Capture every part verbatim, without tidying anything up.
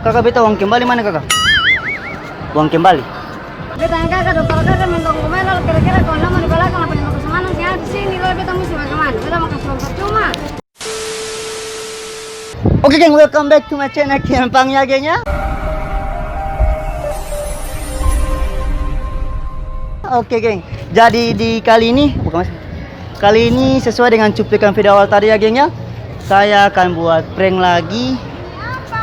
Kaka, beta uang kembali mana, kaka? Uang kembali. Beta tanya kaka dong, kalo kaka minta uang kembali, lalu kira-kira kawan lama di balakang dapa deng baku sumana seng ada di sini, lalu beta musti bagemana? Beta mo kasi uang parcuma? Oke, geng, welcome back to my channel, Kian Pang ya, geng, ya. Oke, geng. Jadi di kali ini, bukan, Mas. Kali ini sesuai dengan cuplikan video awal tadi ya, geng, ya. Saya akan buat prank lagi.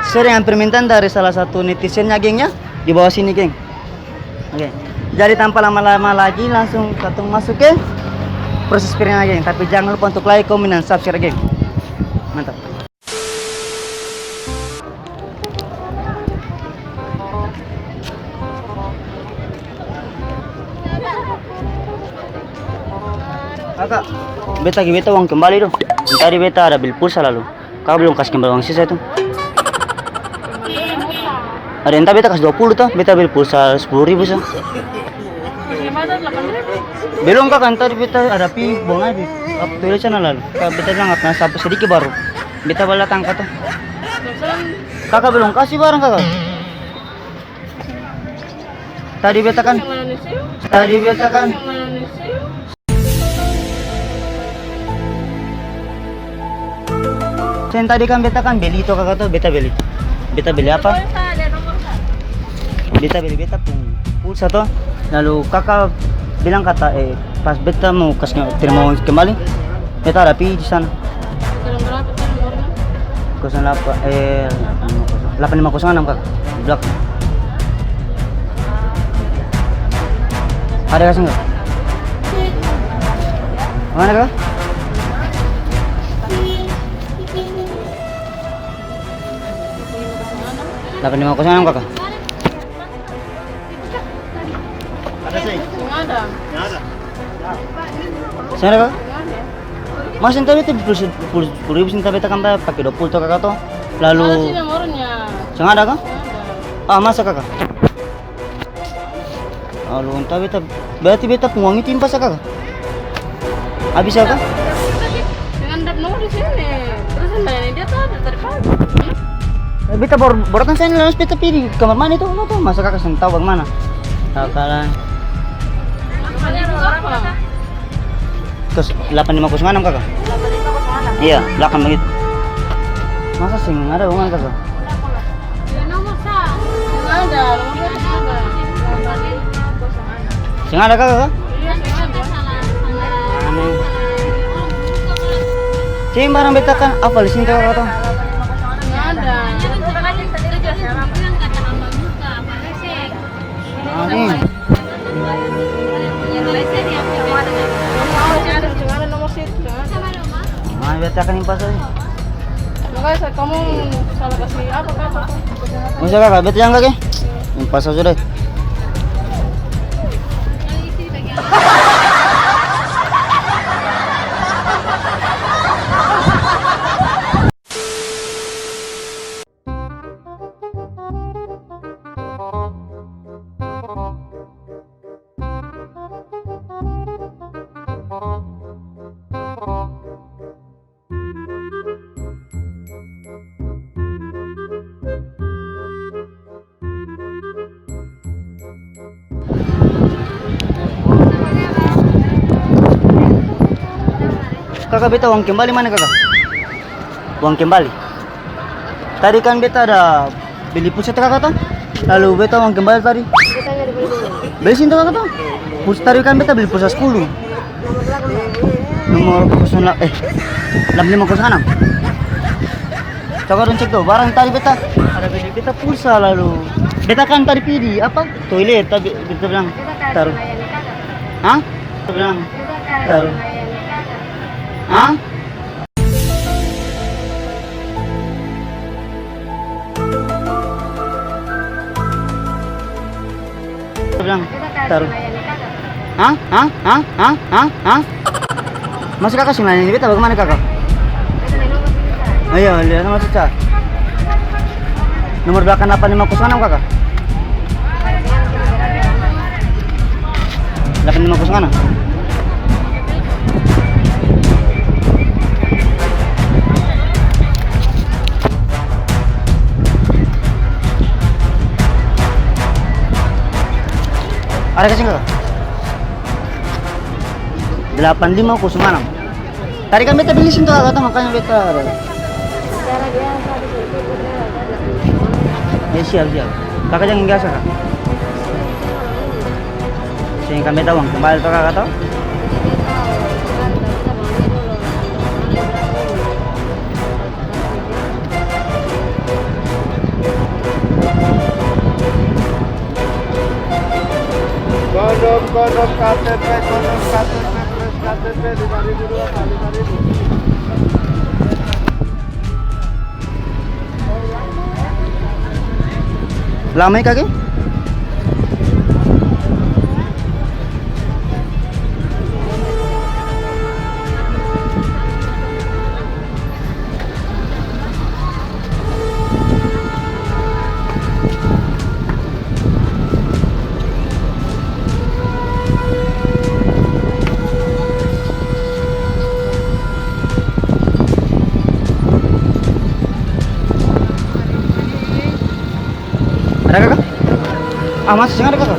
Sesuai dengan permintaan dari salah satu netizen ya, geng, ya. Di bawah sini, geng. Oke. Jadi tanpa lama-lama lagi, langsung katong masuk ke proses pranknya, geng. Tapi jangan lupa untuk like, komen, dan subscribe, geng. Mantap. Kaka, beta gi beta uang kembali dong. Tadi beta ada beli pulsa lalu kaka belum kas kembali uang sisa itu. Ada yang tadi beta kas dua puluh to, beta beli pulsa sepuluh ribu sa. Belum kaka, tadi beta ada pi buang aer di toilet sana lalu. Kaka beta bilang kata sampe sadiki baru beta bale datang ka to. Kaka belum kasi barang kaka. Tadi beta kan, tadi beta kan. Seng, tadi kan beta kan beli to kaka to, beta beli. Beta beli apa? Beta beli beta pung pulsa to. Lalu kaka bilang kata, eh, pas beta mo kas ke-, terima uang kembali, beta ada pi di sana. Kosong delapan, eh, delapan lima kosong enam, kaka. Di blakang. Ada kasih nggak? Mana, kaka? Delapan lima kosong enam, kaka. Ada sih? Seng ada. Seng ada? Seng ada, kaka? Seng ada. Masa tadi beta pul-, pul-, sepuluh ribu seng tadi beta kan bayar pake dua puluh to, kaka to? Lalu. Ada sih nomornya. Seng ada, kaka? Seng ada. Ah, masa, kaka? Lalu tadi beta, berarti beta pung uang itu impas, kaka? Abis, kaka? Dengan dap nomor di sini. Terus yang layani dia tuh ada tadi pagi. Eh, beta baru, baru datang sini, langsung beta pi di kamar mandi tuh, tuh, masa kaka seng tau bagimana? Kaka lai. Apa? Terus delapan lima kosong enam, kaka? Iya, blakang bagitu. Masa seng ada uang, kaka? Seng ada, nomor satu seng ada. Seng ada, kaka, ka? Iya, seng ada. Aneh. Seng barang beta kan apa di sini, kaka, to? Seng ada. Aneh. Seng ada nomor situ, seng ada. Ah, beta kan impas aja. Makanya saya, kamu salah kasih apa, kaka? Masa kaka, beta jang kaka? Impas aja sudah. Kaka, beta uang kembali mana, kaka? Uang kembali. Tadi kan beta ada beli pulsa to, kaka, to? Lalu beta uang kembali tadi. Beli sini to, kaka, to? Pulsa tadi kan beta beli pulsa sepuluh. Nomor kosong la-, eh, delapan lima kosong enam. Coba dong cek to, barang tadi beta ada beli beta pulsa lalu. Beta kan tadi pi di apa? Toilet, tapi beta bilang, "Taruh." Hah? Beta bilang, "Taruh." Hah? Beta bilang, "Taruh." Hah? Hah? Hah? Hah? Hah? Hah? Masa kaka seng layani beta, bagemana kaka? Oh iya, lia nomor susah. Nomor blakang delapan lima kosong enam, kaka? Delapan lima kosong enam. Harga seng, Kaka? Delapan lima kosong anam. Tadi kan beta beli sini to, Kaka, makanya beta ada. Eh, siap, siap. Kaka jangan biasa, Kak. Sini kan beta uang kembali to, Kaka, to? Kondom, kondom K T P, kondom K T P, fresh K T P, lima ribu dua kali, lima ribu. Lama e, Kaka? Ada, Kaka? Ah, masih seng ada, Kaka?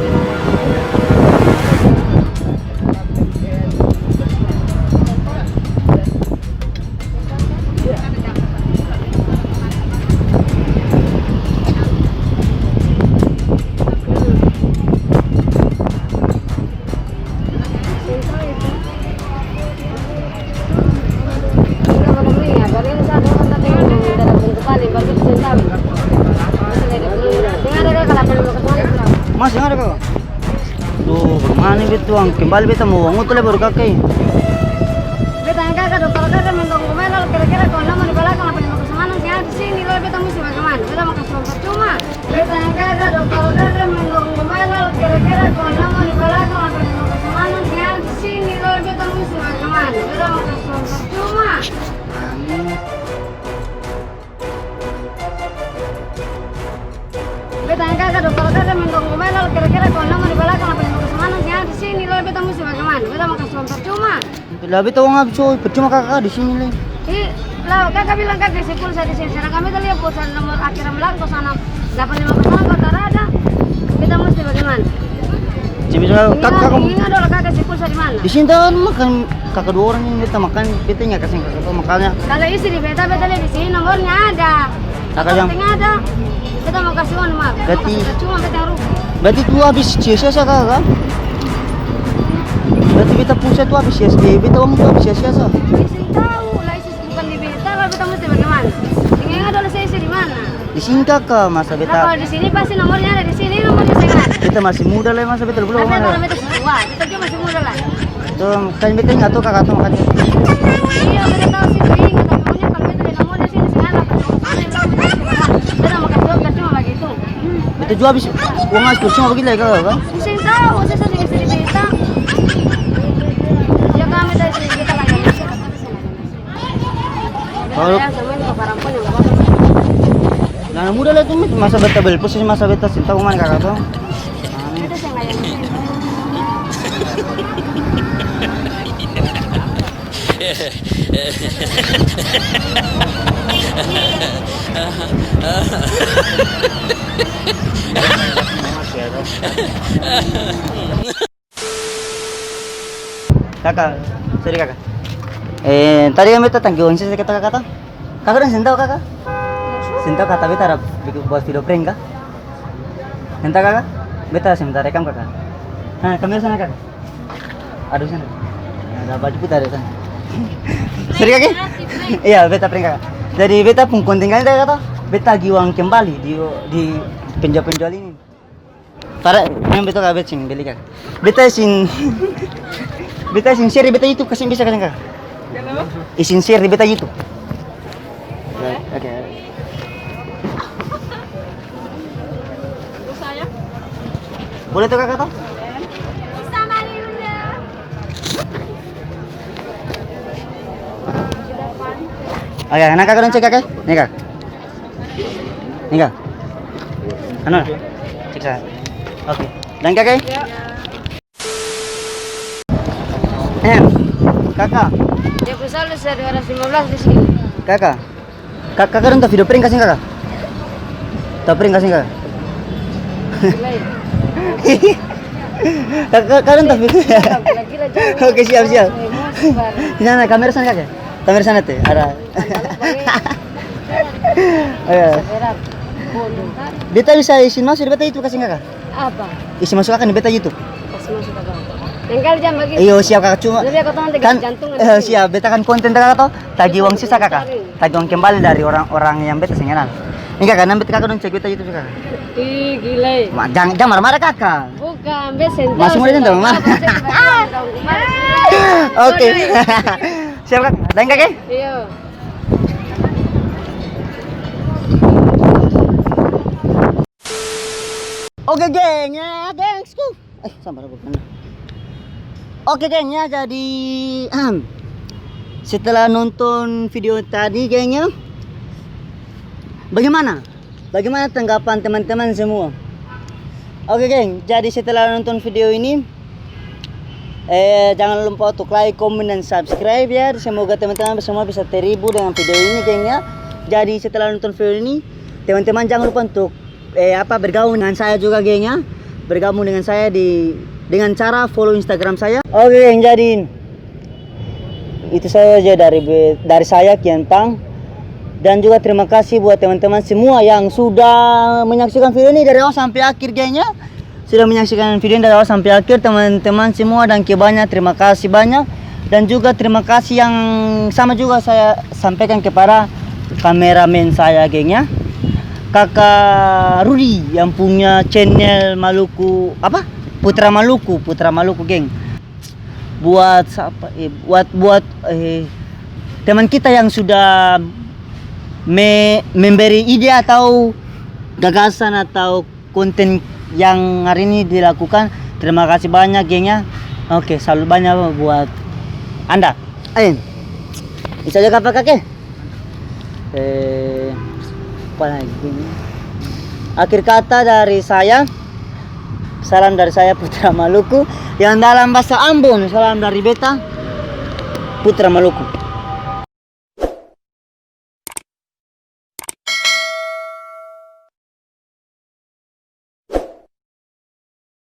Masih ada, Kaka? Duh, bagemana ini, beta uang kembali, beta mo uang utang lai baru, Kaka e. Beta tanya Kaka dong, kalo Kaka mendong rumah lalu kira-kira kawan lama di balakang apa yang mo kasi manang seng ada di sini, lalu beta musti bagemana? Beta mo kasi uang parcuma. Beta tanya Kaka dong, kalo Kaka mendong rumah lalu kira-kira kawan lama di balakang apa yang mo kasi manang seng ada di sini, lalu beta musti bagemana? Beta mo kasi uang parcuma. Beta tanya Kaka dong, kalo Kaka mendong rumah lalu kira-kira kawan lama di balakang apa yang mo kasi manang seng ada di sini, lalu beta musti bagemana? Beta mo kasi uang parcuma. Lah beta uang abis, oi, percuma Kaka di sini lai. Ih, lah Kaka bilang Kaka isi pulsa di sini, sedangkan beta lia pulsa nomor akhir belakang kosong anam delapan lima kosong, kalo tarada, beta musti bagemana? Seng bisa, Kaka, Kaka. Inga dolo Kaka isi pulsa di mana? Di sini, tau makan. Kaka dua orang ini beta makan, beta inga kasi Kaka tau makannya. Kalo isi di beta, beta lia di sini nomornya ada. Kaka jang. Kalo seng ada, beta mo kasi uang, mar. Berarti, kasi parcuma, beta yang rugi. Berarti tu abis sia-sia sa, Kaka? Berarti beta pulsa tu abis sia-sia, eh, beta uang tu abis sia-sia sa? Seng tau, lah isi bukan di beta, lalu beta musti bagemana? Seng inga dolo sa isi di mana. Di sini, Kaka, masa beta. Nah, kalo di sini pasti nomornya ada di sini, nomornya seng ada. Beta masih muda lai, masa beta lupa. Tapi nomor beta su tua, beta juga masih muda lai. Tuh, kan beta ingat tuh, Kaka, tuh, makanya. Iya, beta tahu sih, beta ingat, tapi maunya kalo beta di nomornya sini seng ada, beta mau kasi uang, kasi cuma bagitu. Beta jua abis uang abis percuma bagitu lai, Kaka, kan? Seng tahu, saya sering sering beta. Ya, kami tadi sering beta lagi. Kalo. Nah, muda lah itu, masa beta beli posisi, masa beta seng tahu mana Kaka tuh. Kaka, sori kaka. Eh, tadi kan beta tangke uang sisa kata kaka to? Kaka dong seng tau kaka? Seng tau kata beta ada biking, buat video prank ka? Seng tau kaka? Beta sementara rekam kaka. Nah, kamera sana kaka. Aduh sana. Ada baju putih ada sana. Sori kaka? Iya, beta prank kaka. Jadi beta pung konten kali tadi kaka to? Beta tagi uang kembali di, di penjual-penjual ini. Tara, memang betul kaka, beta seng beli kaka. Beta seng, beta seng share di beta YouTube, kaseng bisa kaseng kaka? Kenapa? Izin share di beta YouTube. Boleh? Oke. Terus saya? Boleh tuh kaka tuh? Bisa, mari, Bunda. Oke, nah kaka dong cek kaka. Nih kaka. Nih kaka. Anu, cek sa. Oke. Dan kaka? Ya. Eh, kaka. Dia pung saldo sudah dua ratus lima belas di sini. Kaka. Ka-, kaka dong tau video prank kaseng kaka? Tau prank kaseng kaka? Mulai. Ka-, ka-, kadang tapi. Gila-gila jauh. Oke, siap, siap. Emosi baru. Di sana, kamera sana, Kaka. Kamera sana, teh. Ada. Jangan lupa, eh. Ayo. Segera. Bodoh. Beta bisa izin masuk di beta YouTube kasih Kaka? Apa? Izin masuk Kaka di beta YouTube. Kasih masuk apa? Yang kali jam bagi. Iyo, siap, Kaka. Cuma lebih aku tahu nanti kan, jantung eh, nanti. Siap, beta kan konten Kaka to. Tagi uang sisa, Kaka. Tagi uang kembali dari orang-orang yang beta seng kenal. Ini, Kaka, nanti Kaka dong cek beta YouTube, Kaka. Ih, gila, eh. Ma-, jang-, jang marah-marah, Kaka. Bukan, beta seng tahu. Masih mulai seng tahu, Ma. Apa sih, Bang? Oke. Siap, Kaka. Lain, Kaka, eh? Iya. Oke, geng, ya, gengsku. Eh, sabar, aku pernah. Oke, geng, ya, jadi, setelah nonton video tadi, geng, ya, bagaimana? Bagaimana tanggapan teman-teman semua? Oke, geng, jadi setelah nonton video ini, eh, jangan lupa untuk like, komen, dan subscribe, ya. Semoga teman-teman semua bisa terhibur dengan video ini, geng, ya. Jadi setelah nonton video ini, teman-teman jangan lupa untuk eh, apa, bergabung dengan saya juga, geng, ya. Bergabung dengan saya di, dengan cara follow Instagram saya. Oke, geng, jadi itu saja dari be-, dari saya, Kian Pang. Dan juga terima kasih buat teman-teman semua yang sudah menyaksikan video ini dari awal sampai akhir, geng, ya. Sudah menyaksikan video ini dari awal sampai akhir, teman-teman semua, dan ke banyak, terima kasih banyak. Dan juga terima kasih yang sama juga saya sampaikan kepada kameramen saya, geng, ya, Kaka Rudi yang punya channel Maluku, apa? Putra Maluku, Putra Maluku, geng. Buat sapa, eh, buat, buat, eh, teman kita yang sudah me-, memberi ide atau gagasan atau konten yang hari ini dilakukan. Terima kasih banyak, geng, ya. Oke, salut banyak buat Anda. Eh, bisa jaga apa, Kake? Eh, apa lagi ini? Akhir kata dari saya, salam dari saya, Putra Maluku. Yang dalam bahasa Ambon, salam dari beta, Putra Maluku.